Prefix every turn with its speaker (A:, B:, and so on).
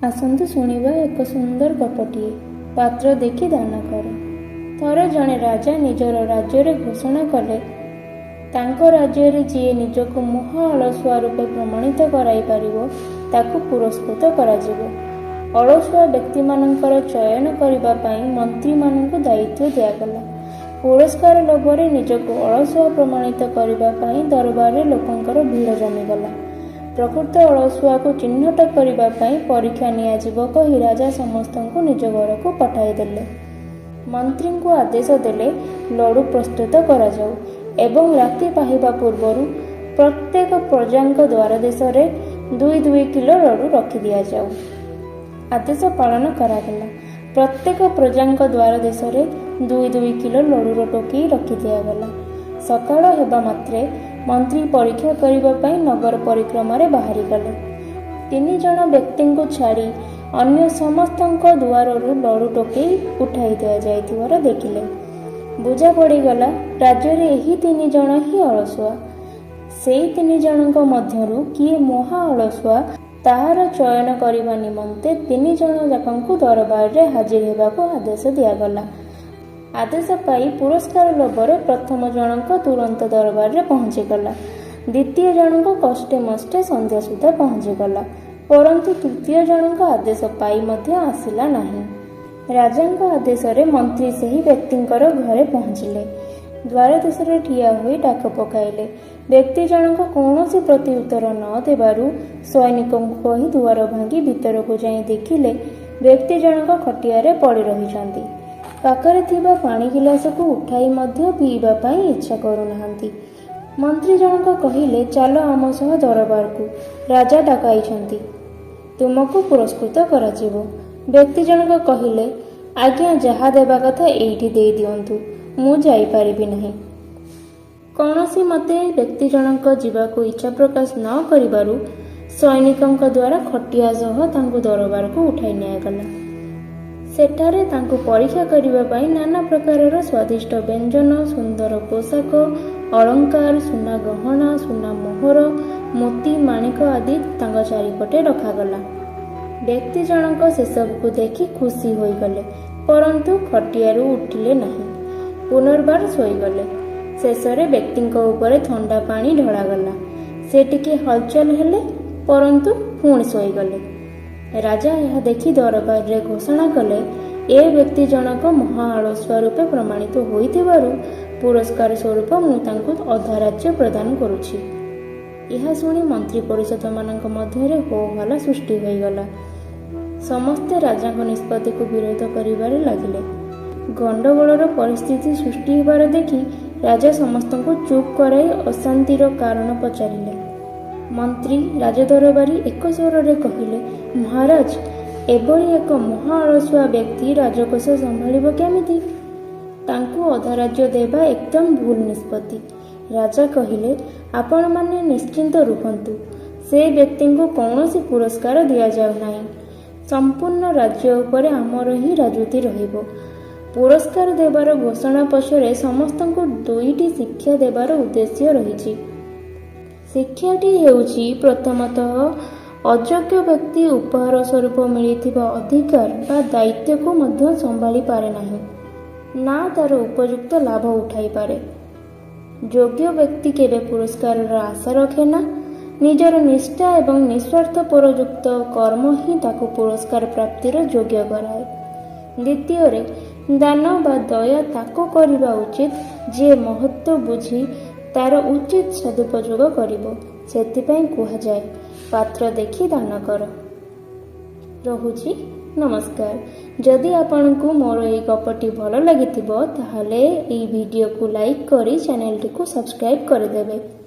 A: ଆସନ୍ତୁ ଶୁଣିବା ଏକ ସୁନ୍ଦର ଗପଟିଏ, ପାତ୍ର ଦେଖି ଦାନ କର। ଥରେ ଜଣେ ରାଜା ନିଜର ରାଜ୍ୟରେ ଘୋଷଣା କଲେ, ତାଙ୍କ ରାଜ୍ୟରେ ଯିଏ ନିଜକୁ ମହା ଅଳସୁଆ ରୂପେ ପ୍ରମାଣିତ କରାଇପାରିବ, ତାକୁ ପୁରସ୍କୃତ କରାଯିବ। ଅଳସୁଆ ବ୍ୟକ୍ତିମାନଙ୍କର ଚୟନ କରିବା ପାଇଁ ମନ୍ତ୍ରୀମାନଙ୍କୁ ଦାୟିତ୍ୱ ଦିଆଗଲା। ପୁରସ୍କାର ଲୋଭରେ ନିଜକୁ ଅଳସୁଆ ପ୍ରମାଣିତ କରିବା ପାଇଁ ଦରବାରରେ ଲୋକଙ୍କର ଭିଡ଼ ଜମିଗଲା। ପ୍ରକୃତ ଅଳସୁଆକୁ ଚିହ୍ନଟ କରିବା ପାଇଁ ପରୀକ୍ଷା ନିଆଯିବ କହି ରାଜା ସମସ୍ତଙ୍କୁ ନିଜ ଘରକୁ ପଠାଇଦେଲେ। ମନ୍ତ୍ରୀଙ୍କୁ ଆଦେଶ ଦେଲେ, ଲଡ଼ୁ ପ୍ରସ୍ତୁତ କରାଯାଉ ଏବଂ ରାତି ପାହିବା ପୂର୍ବରୁ ପ୍ରତ୍ୟେକ ପ୍ରଜାଙ୍କ ଦ୍ୱାରଦେଶରେ 2-2 କିଲୋ ଲଡ଼ୁ ରଖିଦିଆଯାଉ। ଆଦେଶ ପାଳନ କରାଗଲା। ପ୍ରତ୍ୟେକ ପ୍ରଜାଙ୍କ ଦ୍ୱାରଦେଶରେ 2-2 କିଲୋ ଲଡ଼ୁର ଟୋକେଇ ରଖିଦିଆଗଲା। ସକାଳ ହେବା ମାତ୍ରେ ମନ୍ତ୍ରୀ ପରୀକ୍ଷା କରିବା ପାଇଁ ନଗର ପରିକ୍ରମାରେ ବାହାରିଗଲେ। ତିନି ଜଣ ବ୍ୟକ୍ତିଙ୍କୁ ଛାଡ଼ି ଅନ୍ୟ ସମସ୍ତଙ୍କ ଦୁଆରରୁ ଲଡ଼ୁ ଟୋକେଇ ଉଠାଇ ଦିଆଯାଇଥିବାର ଦେଖିଲେ। ବୁଝା ପଡ଼ିଗଲା, ରାଜ୍ୟରେ ଏହି ତିନି ଜଣ ହିଁ ଅଳସୁଆ। ସେଇ ତିନି ଜଣଙ୍କ ମଧ୍ୟରୁ କିଏ ମହା ଅଳସୁଆ, ତାହାର ଚୟନ କରିବା ନିମନ୍ତେ ତିନି ଜଣ ଯାକଙ୍କୁ ଦରବାରରେ ହାଜିର ହେବାକୁ ଆଦେଶ ଦିଆଗଲା। ଆଦେଶ ପାଇ ପୁରସ୍କାର ଲୋଭରେ ପ୍ରଥମ ଜଣକ ତୁରନ୍ତ ଦରବାରରେ ପହଞ୍ଚିଗଲା। ଦ୍ୱିତୀୟ ଜଣକ କଷ୍ଟେ ମଷ୍ଟେ ସନ୍ଧ୍ୟା ସୁଦ୍ଧା ପହଞ୍ଚିଗଲା। ପରନ୍ତୁ ତୃତୀୟ ଜଣକ ଆଦେଶ ପାଇ ମଧ୍ୟ ଆସିଲା ନାହିଁ। ରାଜାଙ୍କ ଆଦେଶରେ ମନ୍ତ୍ରୀ ସେହି ବ୍ୟକ୍ତିଙ୍କର ଘରେ ପହଞ୍ଚିଲେ। ଦ୍ୱାରଦେଶରେ ଠିଆ ହୋଇ ଡାକ ପକାଇଲେ। ବ୍ୟକ୍ତି ଜଣକ କୌଣସି ପ୍ରତିଉତ୍ତର ନ ଦେବାରୁ ସୈନିକଙ୍କୁ କହି ଦୁଆର ଭାଙ୍ଗି ଭିତରକୁ ଯାଇ ଦେଖିଲେ, ବ୍ୟକ୍ତି ଜଣକ ଖଟିଆରେ ପଡ଼ି ରହିଛନ୍ତି। ପାଖରେ ଥିବା ପାଣି ଗିଲାସକୁ ଉଠାଇ ମଧ୍ୟ ପିଇବା ପାଇଁ ଇଚ୍ଛା କରୁନାହାନ୍ତି। ମନ୍ତ୍ରୀ ଜଣକ କହିଲେ, "ଚାଲ ଆମ ସହ ଦରବାରକୁ। ରାଜା ଡକାଇଛନ୍ତି। ତୁମକୁ ପୁରସ୍କୃତ କରାଯିବ।" ବ୍ୟକ୍ତି ଜଣକ କହିଲେ, "ଆଜ୍ଞା, ଯାହା ଦେବା କଥା ଏଇଠି ଦେଇ ଦିଅନ୍ତୁ। ମୁଁ ଯାଇପାରିବି ନାହିଁ।" କୌଣସି ମତେ ବ୍ୟକ୍ତି ଜଣକ ଯିବାକୁ ଇଚ୍ଛା ପ୍ରକାଶ ନ କରିବାରୁ ସୈନିକଙ୍କ ଦ୍ୱାରା ଖଟିଆ ସହ ତାଙ୍କୁ ଦରବାରକୁ ଉଠାଇ ନିଆଗଲା। ସେଠାରେ ତାଙ୍କୁ ପରୀକ୍ଷା କରିବା ପାଇଁ ନାନା ପ୍ରକାରର ସ୍ୱାଦିଷ୍ଟ ବ୍ୟଞ୍ଜନ, ସୁନ୍ଦର ପୋଷାକ, ଅଳଙ୍କାର, ସୁନା ଗହଣା, ସୁନା ମୋହର, ମୋତି ମାଣିକ ଆଦି ତାଙ୍କ ଚାରିପଟେ ରଖାଗଲା। ବ୍ୟକ୍ତି ଜଣକ ସେସବୁକୁ ଦେଖି ଖୁସି ହୋଇଗଲେ, ପରନ୍ତୁ ଖଟିଆରୁ ଉଠିଲେ ନାହିଁ। ପୁନର୍ବାର ଶୋଇଗଲେ। ଶେଷରେ ବ୍ୟକ୍ତିଙ୍କ ଉପରେ ଥଣ୍ଡା ପାଣି ଢଳାଗଲା। ସେ ଟିକେ ହଲଚଲ ହେଲେ, ପରନ୍ତୁ ପୁଣି ଶୋଇଗଲେ। ରାଜା ଏହା ଦେଖି ଦରବାରରେ ଘୋଷଣା କଲେ, ଏ ବ୍ୟକ୍ତି ଜଣକ ମହା ଅଳସୁଆ ରୂପେ ପ୍ରମାଣିତ ହୋଇଥିବାରୁ ପୁରସ୍କାର ସ୍ୱରୂପ ମୁଁ ତାଙ୍କୁ ଅଧା ରାଜ୍ୟ ପ୍ରଦାନ କରୁଛି। ଏହା ଶୁଣି ମନ୍ତ୍ରୀ ପରିଷଦମାନଙ୍କ ମଧ୍ୟରେ ହୋ ହଲ୍ଲା ସୃଷ୍ଟି ହୋଇଗଲା। ସମସ୍ତେ ରାଜାଙ୍କ ନିଷ୍ପତ୍ତିକୁ ବିରୋଧ କରିବାରେ ଲାଗିଲେ। ଗଣ୍ଡଗୋଳର ପରିସ୍ଥିତି ସୃଷ୍ଟି ହେବାର ଦେଖି ରାଜା ସମସ୍ତଙ୍କୁ ଚୁପ୍ କରାଇ ଅଶାନ୍ତିର କାରଣ ପଚାରିଲେ। ମନ୍ତ୍ରୀ, ରାଜଦରବାରୀ ଏକ ସ୍ୱରରେ କହିଲେ, "ମହାରାଜ, ଏଭଳି ଏକ ମହା ଅଳସୁଆ ବ୍ୟକ୍ତି ରାଜକୋଷ ସମ୍ଭାଳିବ କେମିତି? ତାଙ୍କୁ ଅଧା ରାଜ୍ୟ ଦେବା ଏକଦମ ଭୁଲ ନିଷ୍ପତ୍ତି।" ରାଜା କହିଲେ, "ଆପଣମାନେ ନିଶ୍ଚିନ୍ତ ରୁହନ୍ତୁ। ସେ ବ୍ୟକ୍ତିଙ୍କୁ କୌଣସି ପୁରସ୍କାର ଦିଆଯାଉ ନାହିଁ। ସମ୍ପୂର୍ଣ୍ଣ ରାଜ୍ୟ ଉପରେ ଆମର ହିଁ ରାଜୁତି ରହିବ। ପୁରସ୍କାର ଦେବାର ଘୋଷଣା ପଛରେ ସମସ୍ତଙ୍କୁ ଦୁଇଟି ଶିକ୍ଷା ଦେବାର ଉଦ୍ଦେଶ୍ୟ ରହିଛି। ଶିକ୍ଷାଟି ହେଉଛି, ପ୍ରଥମତଃ, ଅଯୋଗ୍ୟ ବ୍ୟକ୍ତି ଉପହାର ସ୍ୱରୂପ ମିଳିଥିବା ଅଧିକାର ବା ଦାୟିତ୍ୱକୁ ମଧ୍ୟ ସମ୍ଭାଳି ପାରେ ନାହିଁ, ନା ତାର ଉପଯୁକ୍ତ ଲାଭ ଉଠାଇପାରେ। ଯୋଗ୍ୟ ବ୍ୟକ୍ତି କେବେ ପୁରସ୍କାରର ଆଶା ରଖେ ନା। ନିଜର ନିଷ୍ଠା ଏବଂ ନିସ୍ୱାର୍ଥପରଯୁକ୍ତ କର୍ମ ହିଁ ତାକୁ ପୁରସ୍କାର ପ୍ରାପ୍ତିର ଯୋଗ୍ୟ କରାଏ। ଦ୍ୱିତୀୟରେ, ଦାନ ବା ଦୟା ତାକୁ କରିବା ଉଚିତ, ଯିଏ ମହତ୍ଵ ବୁଝି ତାର ଉଚିତ ସଦୁପଯୋଗ କରିବ। ସେଥିପାଇଁ କୁହାଯାଏ, ପାତ୍ର ଦେଖି ଦାନ କର।" ରହୁଛି, ନମସ୍କାର। ଯଦି ଆପଣଙ୍କୁ ମୋର ଏଇ ଗପଟି ଭଲ ଲାଗିଥିବ, ତାହେଲେ ଏଇ ଭିଡ଼ିଓକୁ ଲାଇକ୍ କରି ଚ୍ୟାନେଲଟିକୁ ସବସ୍କ୍ରାଇବ୍ କରିଦେବେ।